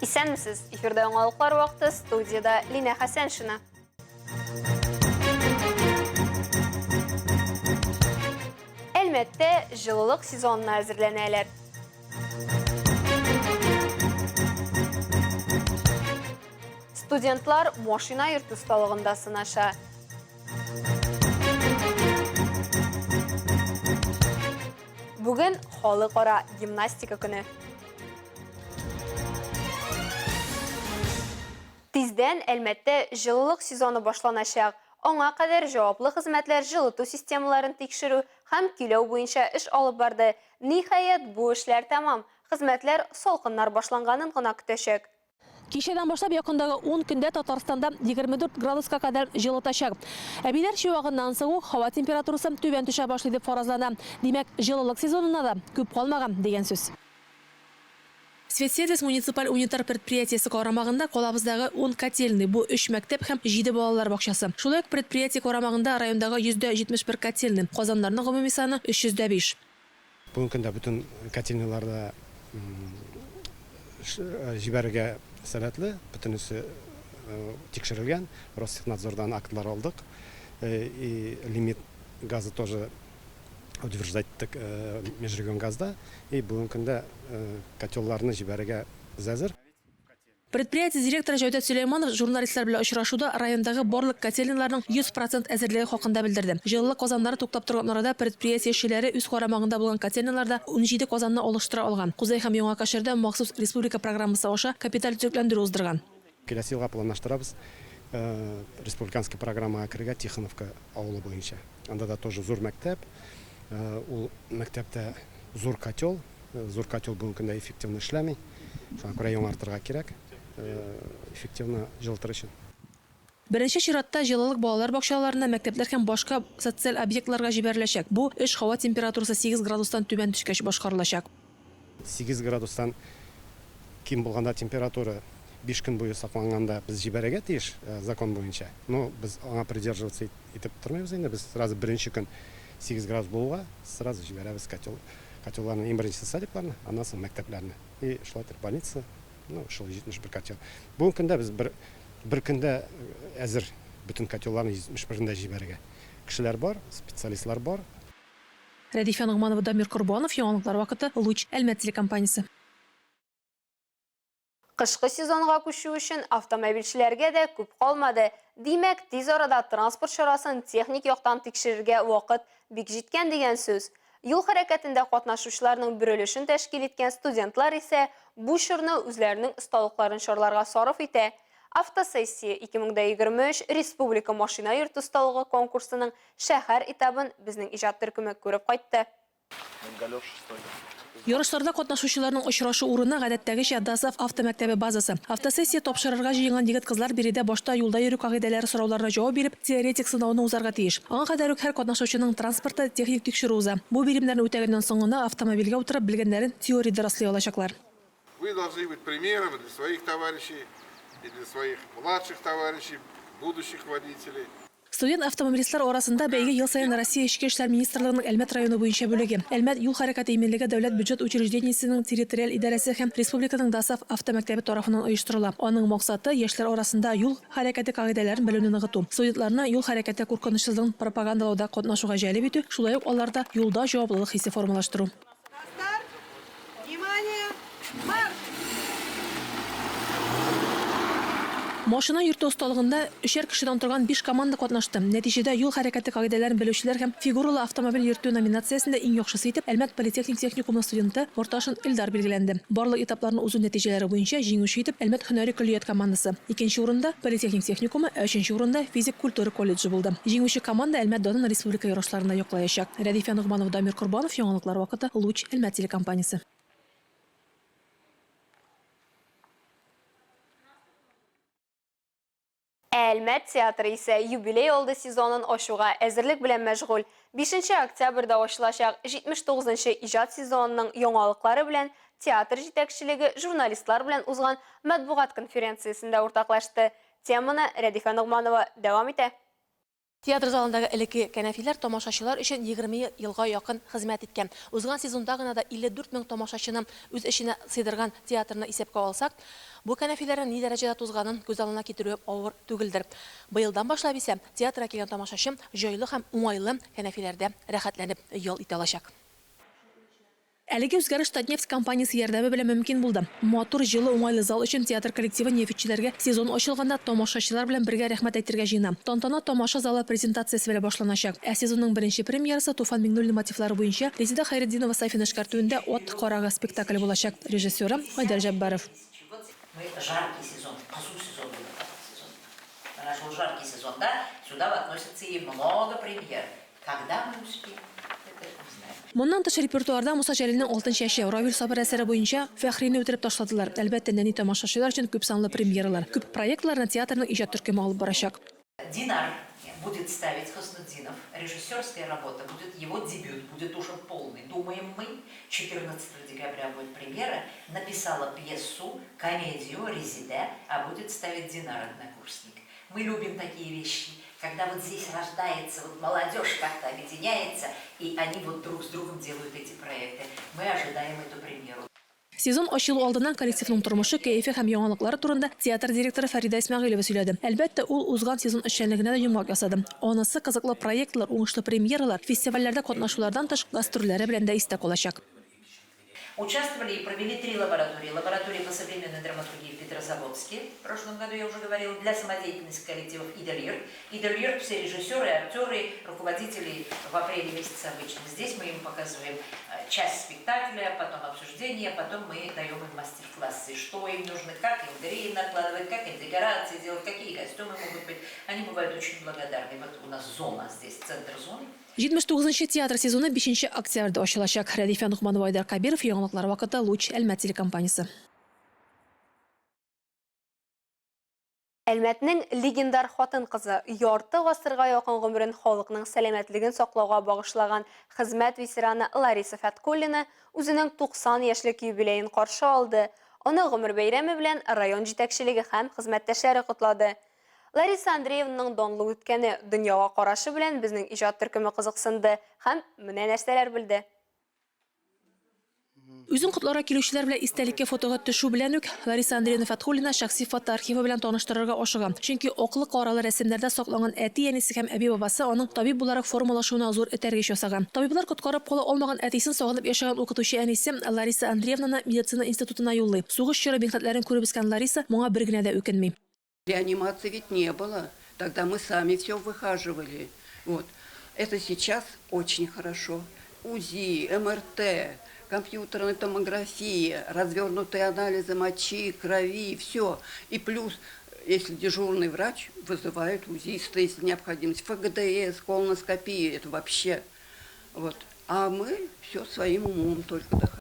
Исәнмесез! Эфирда яңалыклар вакыты, студиядә Линә Хәсәншина. Әлмәттә җылылык сезонына әзерләнәләр. Студентлар машина йөртү осталыгында сынаша. Бүген халыкара гимнастика көне. Тиздән Әлмәттә җылылык сезоны башланачак. Аңа кадәр җаваплы хезмәтләр җылыту системаларын тикшерү һәм көйләү буенча эш алып барды. Ниһаять, бу эшләр тәмам. Хезмәтләр салкыннар башланганын гына көтәчәк. Кичәдән башлап якындагы ун көндә Татарстанда 24 градуска кадәр җылытачак. Әбиләр чуагыннан соң ук һава температурасы түбән төшә башлый дип фаразлана. Димәк, җылылык сезонына да күп калмаган, дигән сүз. Светсервис муниципаль унитар предприятиесе карамагында калабыздагы ун котельный, бу өч мәктәп һәм җиде балалар бакчасы. Шулай ук предприятие карамагында райондагы 171 котельный, казаннарның гомуми саны 305. Бүгенге көндә бөтен котельныйлар да җибәрергә сәләтле, бөтенесе тикшерелгән, Ростехнадзордан актлар алдык, и лимит газы тоже утверждать иттек межрегионгазда, и бүгенге көндә котелларны җибәрергә без әзер. Предприятие директоры Җәүдәт Сөләйманов журналистлар белән очрашуда райондагы барлык котельныйларның 100 процент әзерлеге хакында белдерде. Җылылык казаннары туктап торган арада предприятие эшчеләре үз карамагында булган котельныйларда 17 казанны алыштыра алган. Кузай һәм Яңа Каширда махсус республика программасы аша капиталь төзекләндерү уздырган. Киләсе елга планлаштырабыз республиканский программага керергә Тихоновка авылы буенча. Анда да тоже зур мәктәп. Ул мәктәптә зур котел. Зур котел бүгенге көндә эффективно эшләми. Шуңа күрә яңартырга кирәк, эффективно җылытыр өчен. Беренче чиратта җылылык балалар бакчаларына, мәктәпләр һәм башка социаль объектларга җибәреләчәк. Бу эш һава температурасы 8 градустан түбән төшкәч башкарылачак. 8 градустан ким булганда температура 5 көн буе сакланганда без җибәрергә тиеш, закон буенча. Но без аңа придерживаться итеп тормыйбыз инде, без сразу беренче көн 8 градус булуга сразу җибәрәбез котел. Котелларны иң беренче садикларны, аннан соң мәктәпләрне. И шулай итеп больница, ну, шул 71 котел. Бүгенге көндә без бер, бер көндә әзер бөтен котелларны 71-ен дә җибәрергә. Кешеләр бар, специалистлар бар. Рәдифә Ногманова, Дамир Корбанов, Яңалыклар вакыты, Луч, Әлмәт телекомпаниясе. Кышкы сезонга күчү өчен автомобильчеләргә дә күп калмады. Димәк, тиз арада транспорт чарасын техник яктан тикшерергә вакыт бик җиткән дигән сүз. Юл хәрәкәтендә катнашучыларның бер өлешен тәшкил иткән студентлар исә бу чорны үзләренең осталыкларын чарларга сарыф итә. Автосессия 2023 республика машина йөртү осталыгы конкурсының шәһәр этабын безнең иҗат төркеме күреп кайтты. Ярышларда катнашучыларның очрашу урыны, гадәттәгечә, ДОСААФ автомәктәбе базасы. Автосессия тапшырырга җыенган егет-кызлар биредә башта юлда йөрү кагыйдәләре сорауларына җавап биреп, теоретик сынауны узарга тиеш. Аңа кадәр үк һәр катнашучының транспорты техник тикшерү уза. Бу биремнәрне үтәгәннән соң гына автомобильгә утырып, белгәннәрен теориядә раслый алачаклар. Вы должны быть примером для своих товарищей и для своих младших товарищей, будущих водителей. Студент-автомобилистлар арасында бәйге ел саен Россия Эчке эшләр министрлыгының Әлмәт районы буенча бүлеге, Әлмәт юл хәрәкәте иминлеге дәүләт бюджет учреждениесенең территориаль идарәсе һәм республиканың ДОСААФ автомәктәбе тарафыннан оештырыла. Аның максаты, яшьләр арасында юл хәрәкәте кагыйдәләрен белүне ныгыту, студентларны юл хәрәкәте куркынычсызлыгын пропагандалауда катнашуга җәлеп итү, шулай ук аларда юлда җаваплылык хисе формалаштыру. На старт! Внимание! Марш! Машина йөртү осталыгында өчәр кешедән торган биш команда катнашты. Нәтиҗәдә, юл хәрәкәте кагыйдәләрен белүчеләр һәм фигуралы автомобиль йөртү номинациясендә иң яхшысы итеп Әлмәт политехник техникумы студенты Морташин Эльдар билгеләнде. Барлык этапларны узу нәтиҗәләре буенча җиңүче итеп Әлмәт һөнәри көллият командасы, икенче урында, политехник техникумы, ә өченче урында физик культура колледжы булды. Җиңүче команда Әлмәт данын республика ярышларында яклаячак. Рәдифә Ногманов, Дамир Корбанов, Яңалыклар вакыты, Луч, Әлмәт телекомпаниясе. Ә Әлмәт театры исә юбилей алды сезонын ачуга әзерлек белән мәшгуль. Бишенче октябрьдә ачылачак 79 нчы иҗат сезонының яңалыклары белән театр җитәкчелеге журналистлар белән узган матбугат конференциясендә уртаклашты. Теманы Рәдифә Ногманова дәвам итә. Театр залындагы элекке кәнәфиләр тамашачылар өчен 20 елга якын хезмәт иткән. Узган сезонда гына да 54 мең тамашачыны үз эченә сыйдырган театрны исәпкә алсак, бу кәнәфиләрнең ни дәрәҗәдә тузганын күз алдына китерүе авыр түгелдер. Быелдан башлап исә театрга килгән тамашачы җайлы һәм уңайлы кәнәфиләрдә рәхәтләнеп ял итә алачак. Әлеге үзгәреш Татнефть компаниясе ярдәме белән мөмкин булды. Матур, җылы, уңайлы зал өчен театр коллективы нефтьчеләргә сезон ачылганда тамашачылар белән бергә рәхмәт әйтергә җыена. Тантана тамаша залы презентациясе белән башланачак. Ә сезонның беренче премьерасы Туфан Миңнуллин мотивлары буенча Резеда Хәйретдинова-Сафина эшкәртүендә Ат карагы спектакле булачак. Режиссеры, Айдар Җәббаров. Мы жаркий сезон, кызу сезон дип аталган сезон. Менә шул жаркий сезонда сюда относится и много премьер. Когда мы успеем, это не знаем. Моннан тыш, репертуарда Муса Җәлилнең Алтын чәче, Равил Сабыр әсәре буенча Фәхрине үтереп ташладылар. Әлбәттә, нәни тамашачылар өчен күпсанлы премьералар. Күп проектларны театрның иҗат төркеме алып барачак. Динар будет ставить Хөснетдинов, режиссерская работа будет, его дебют будет уже полный, думаем мы, 14 декабря будет премьера, написала пьесу, комедию Резидә, а будет ставить Динар, однокурсник. Мы любим такие вещи, когда вот здесь рождается, вот молодежь как-то объединяется, и они вот друг с другом делают эти проекты. Мы ожидаем эту премьеру. Сезон ачылу алдыннан коллективның тормышы, кәефе һәм яңалыклары турында театр директоры Фәридә Исмәгыйлева сөйләде. Әлбәттә, ул узган сезон эшчәнлегенә дә йомгак ясады. Анысы кызыклы проектлар, уңышлы премьералар, фестивальләрдә катнашулардан тыш, гастрольләре белән дә истә калачак. Участвовали и провели три лаборатории. Лаборатория по современной драматургии в Петрозаводске, в прошлом году я уже говорила, для самодеятельности коллективов «Идельер». «Идельер» все режиссеры, актеры, руководители в апреле месяце обычно. Здесь мы им показываем э, часть спектакля, потом обсуждение, потом мы даем им мастер-классы, что им нужно, как им грим накладывать, как им декорации делать, какие костюмы могут быть. Они бывают очень благодарны. Вот у нас зона здесь, центр зоны. 79 нчы театр сезоны бишенче октябрьдә ачылачак. Рәдифә Ногманова, Айдар Кабиров, Яңалыклар вакыты, Луч, Әлмәт телекомпаниясе. Әлмәтнең легендар хатын-кызы, ярты гасырга якын гомерен халыкның сәламәтлеген саклауга багышлаган хезмәт ветераны Лариса Фәткуллина үзенең 90 яшьлек юбилеен каршы алды. Аны гомер бәйрәме белән район җитәкчелеге һәм хезмәттәшләре котлады. Лариса Андреевнаның данлы үткәне, дөньяга карашы белән безнең иҗат төркеме кызыксынды һәм менә нәрсәләр белде. Үзен котларга килүчеләр белән истәлеккә фотога төшү белән үк, Лариса Андреевна Фәтхуллина шәхси фотоархивы белән таныштырырга ашыга. Чөнки аклы-каралы рәсемнәрдә сакланган әти-әнисе һәм әби-бабасы аның табиб буларак формалашуына зур этәргеч ясаган. Табиблар коткарып кала алмаган әтисен сагынып яшәгән укытучы әнисе Лариса Андреевнаны медицина институтына юллый. Сугыш чоры михнәтләрен күреп үскән Лариса моңа бер генә дә үкенми. Реанимации ведь не было. Тогда мы сами все выхаживали. Вот. Это сейчас очень хорошо. УЗИ, МРТ, компьютерная томография, развернутые анализы мочи, крови, все. И плюс, если дежурный врач, вызывают УЗИста, если необходимость, ФГДС, колоноскопия, это вообще. Вот. А мы все своим умом только доходим.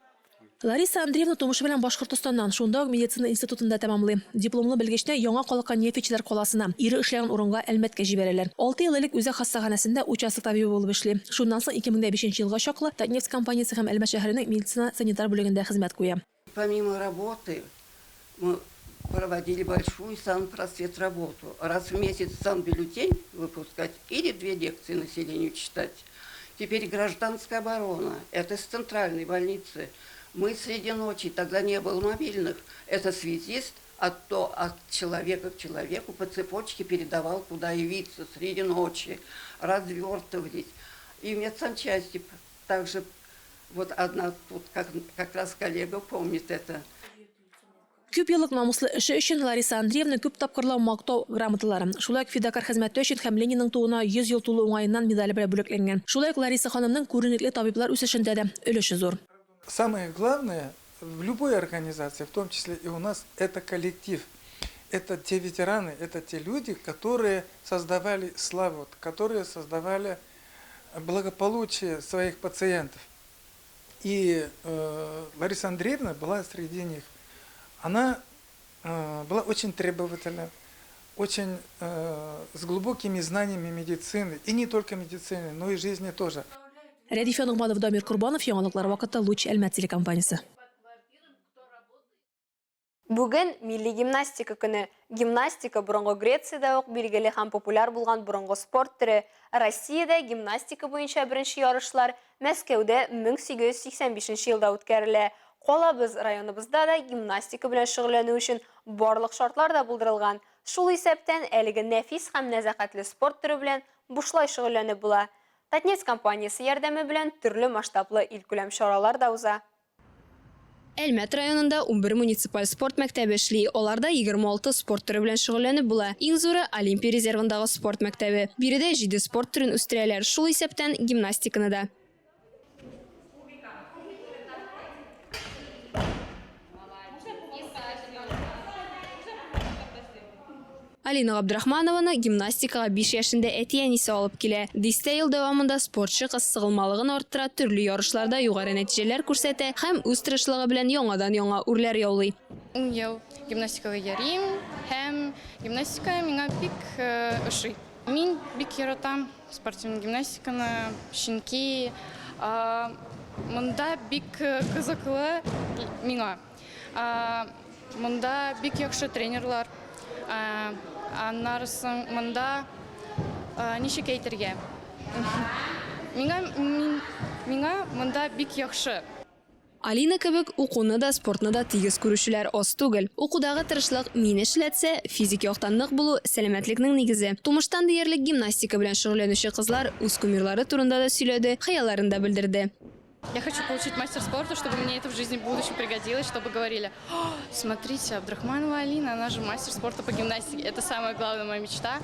Лариса Андреевна тумышы белән Башкортостаннан, шунда ук медицина институтын да тәмамлый. Дипломлы белгечне яңа калыккан нефтьчеләр каласына, ире эшләгән урынга Әлмәткә җибәрәләр. Алты ел элек үзәк хастаханәсендә участок табибы булып эшли. Шуннан соң 2005 нче елга чаклы Татнефть компаниясе һәм Әлмәт шәһәренең медицина-санитар бүлегендә хезмәт куя. Помимо работы, мы проводили большую санпросветработу. Раз в месяц санбюллетень выпускать или две лекции населению читать. Теперь гражданская оборона, это с центральной больницы. Мы среди ночи, тогда не было мобильных, это связист от, то, от человека к человеку по цепочке передавал, куда явиться среди ночи, развертывались. И в медсанчасти также вот одна тут как, как раз коллега помнит это. Күп еллык намуслы эше өчен Лариса Андреевна күп тапкырлар Мактау грамоталары, шулай ук Фидакарь хезмәте өчен һәм Ленинның тууына 100 ел тулу уңаеннан медале белән бүләкләнгән. Шулай ук Лариса ханымның күренекле табиблар үсешендә дә өлеше зур. Самое главное в любой организации, в том числе и у нас, это коллектив. Это те ветераны, это те люди, которые создавали славу, которые создавали благополучие своих пациентов. И э, Лариса Андреевна была среди них. Она э, была очень требовательна, очень э, с глубокими знаниями медицины, и не только медицины, но и жизни тоже. Рәдифә Ногманов, Дамир Корбанов, Яңалыклар вакыты, Луч, Әлмәт телекомпаниясе. Бүген милли гимнастика көне. Гимнастика борынгы Грециядә ук билгеле һәм популяр булган борынгы спорт төре. Россиядә гимнастика буенча беренче ярышлар Мәскәүдә 1885 нче елда үткәрелә. Калабыз, районыбызда да гимнастика белән шөгыльләнү өчен барлык шартлар да булдырылган. Шул исәптән, әлеге нәфис һәм нәзакәтле спорт төре белән бушлай шөгыльләнеп була. Татнефть компаниясе ярдәме белән төрле масштаблы илкүләм чаралар да уза. Әлмәт районында 11 муниципаль спорт мәктәбе эшли, аларда 26 спорт төре белән шөгыльләнеп була. Иң зуры, Олимпия резервындагы спорт мәктәбе. Биредә җиде спорт төрен үстерәләр, шул исәптән, гимнастиканы да. Алина Габдрахманованы гимнастикага биш яшендә әти-әнисе алып килә. Дистә ел дәвамында спортчы кыз сыгылмалыгын арттыра, төрле ярышларда югары нәтиҗәләр күрсәтә һәм үз тырышлыгы белән яңадан-яңа үрләр яулый. Ун ел гимнастикага йөрим һәм гимнастика миңа бик ошый. Мин бик яратам спортивный гимнастиканы, чөнки монда бик кызыклы миңа. Монда бик яхшы тренерлар. Аннары соң монда ничек әйтергә? Миңа миңа монда бик яхшы. Алина кебек укуны да, спортны да тигез күрүчеләр аз түгел. Укудагы тырышлык мине эшләтсә, физик яктан нык булу, сәламәтлекнең нигезе. Тумыштан диярлек гимнастика белән шөгыльләнүче кызлар үз кумирлары турында да сөйләде, хыялларын да белдерде. Я хочу получить мастер спорта, чтобы мне это в жизни в будущем пригодилось, чтобы говорили, смотрите, Абдрахманова Алина, она же мастер спорта по гимнастике. Это самая главная моя мечта.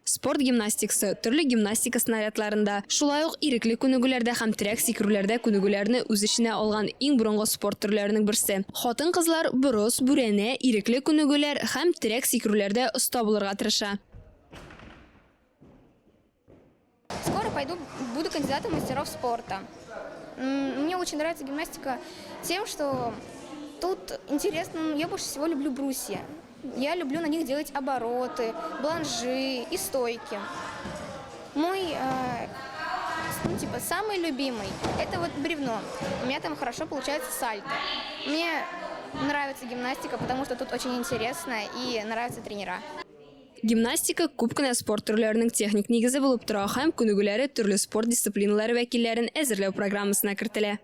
Спорт гимнастикасы, төрле гимнастика снарядларында, шулай ук ирекле күнегүләрдә һәм терәк сикерүләрдә күнегүләрне үз эченә алган иң борынгы спорт төрләренең берсе. Хатын-кызлар борыс, бүрәнә, ирекле күнегүләр һәм терәк сикерүләрдә оста булырга тырыша. Скоро пойду, буду кандидатом мастеров спорта. Мне очень нравится гимнастика тем, что тут интересно, я больше всего люблю брусья. Я люблю на них делать обороты, бланжи и стойки. Мой, э, ну, типа, самый любимый – это вот бревно. У меня там хорошо получается сальто. Мне нравится гимнастика, потому что тут очень интересно и нравятся тренера. Гимнастика күп кенә спорт төрләренең техник нигезе булып тора һәм күнегүләре төрле спорт дисциплиналары вәкилләрен әзерләү программасына кертелә.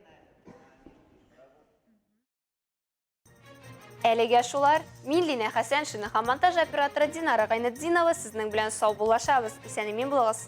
Әлегә шулар. Мин Линә Хәсәншина һәм монтаж операторы Динара Гайнетдинова сезнең белән саубуллашабыз. Исән-имин булыгыз.